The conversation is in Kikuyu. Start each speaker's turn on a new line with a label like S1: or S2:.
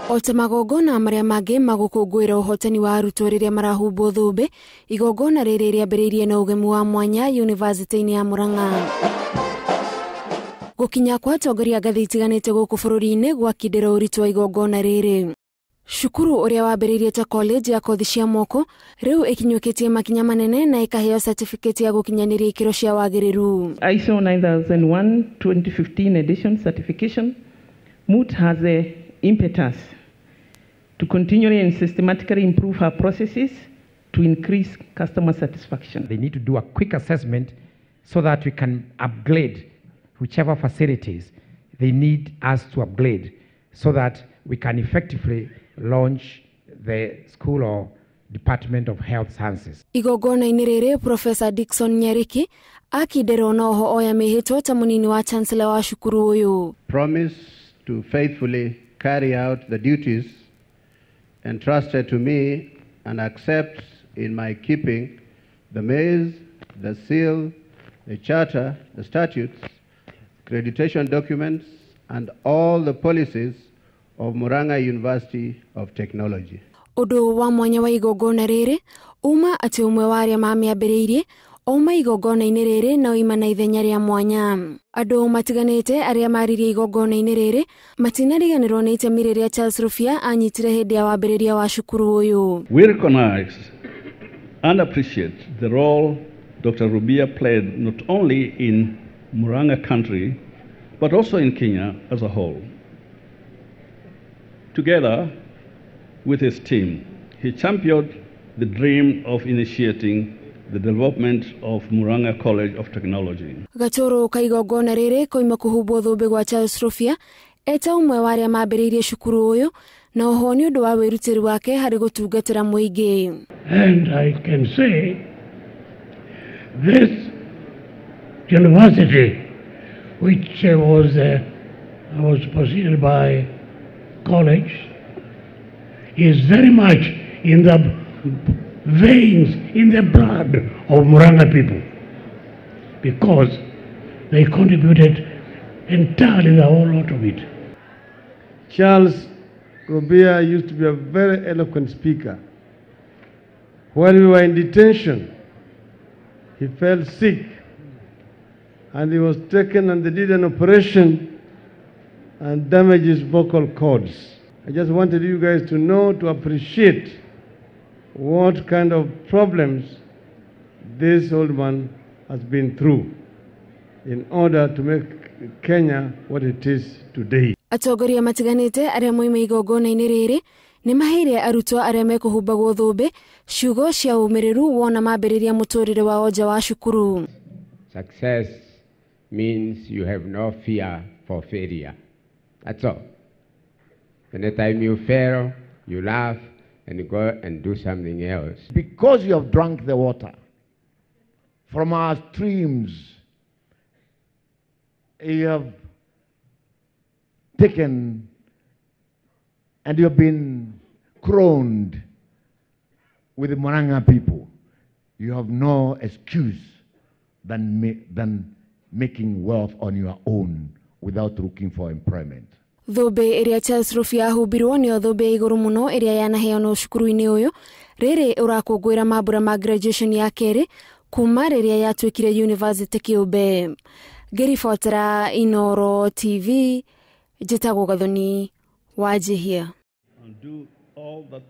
S1: Ota magongona marĩa mangĩ magũkũngũĩra ũhotani wa arutwo rĩrĩa marahumbwo thũmbĩ, igongona rĩrĩ rĩambĩrĩirie na ũgemu wa mwanya yunivasĩtĩ-inĩ ya Murang'a. Gũkinya kwa atongoria ngathĩ itiganĩte gũkũ bũrũri-inĩ gwakindĩra ũritũ wa igongona rĩrĩ. Cukuru ũrĩa wambĩrĩirie ta college ya kothi cia moko rĩu ĩkinyũkĩtie makinya manene na ĩkaheo certificate ya gũkinyanĩria ikĩro cia wagĩrĩru.
S2: ISO 9001 2015 edition certification, MUT has the impetus to continually and systematically improve her processes to increase customer satisfaction.
S3: They need to do a quick assessment so that we can upgrade whichever facilities they need us to upgrade so that we can effectively launch the school or Department of Health Sciences.
S1: Igongona-inĩ rĩrĩ Professor Dickson Nyariki akindĩrwo na oho oya mĩhĩtwa ta mũnini wa Chancellor wa cukuru ũyũ.
S4: Promise to faithfully carry out the duties entrusted to me and accept in my keeping the maze, the seal, the charter, the statutes, accreditation documents, and all the policies of Murang'a University of Technology.
S1: Ũndũ wa mwanya wa igongona rĩrĩ uma atĩ ũmwe wa arĩa mamĩambĩrĩirie ouma igongona-inĩ rĩrĩ na oima na ithenya rĩa mwanya. Andũ matiganĩte arĩa maririe igongona-inĩ rĩrĩ matinariganĩrwo nĩ itemi rĩrĩa Charles Rubia anyitire hĩndĩ ya wambĩrĩria wa cukuru ũyũ.
S5: We recognize and appreciate the role Dr. Rubia played not only in Murang'a country but also in Kenya as a whole. Together with his team, he championed the dream of initiating the development of Murang'a College of Technology.
S1: Gatoro ka igongona rĩrĩ koima kũhumbwo thũmbĩ gwa Charles Rubia eta ũmwe wa arĩa mambĩrĩirie cukuru ũyũ na oho nĩ ũndũ wa wĩrutĩri wake harĩ gũtungatĩra mũingĩ.
S6: And I can say this university, which was preceded by college, is very much in the veins, in the blood of Murang'a people, because they contributed entirely the whole lot of it.
S7: Charles Rubia used to be a very eloquent speaker. When we were in detention, he fell sick and he was taken and they did an operation and damaged his vocal cords. I just wanted you guys to know, to appreciate what kind of problems this old man has been through in order to make Kenya what it is today.
S1: Atongoria matiganĩte arĩa moima igongona-inĩ rĩrĩ nĩ maheire arutwo arĩa mekũhumbagwo thũmbĩ ciugo cia ũmĩrĩru wona mambĩrĩria mũtũrĩre wao nja wa cukuru.
S8: Success means you have no fear for failure. That's all. Anytime you fail, you laugh and go and do something else.
S9: Because you have drunk the water from our streams, you have taken and you have been crowned with the Murang'a people. You have no excuse than making wealth on your own without looking for employment.
S1: Thũmbĩ ĩrĩa Charles Rubia ahumbirwo nĩyo thũmbĩ ya igũrũ mũno ĩrĩa yanaheanwo cukuru-inĩ ũyũ rĩrĩ ũrakũngũĩra mambũra ma graduation ya kerĩ kuma rĩrĩa yatuĩkire university kĩũmbe. Ngĩribotera Inooro TV, njĩtagwo Gathoni Wanjihia.
S5: And do all that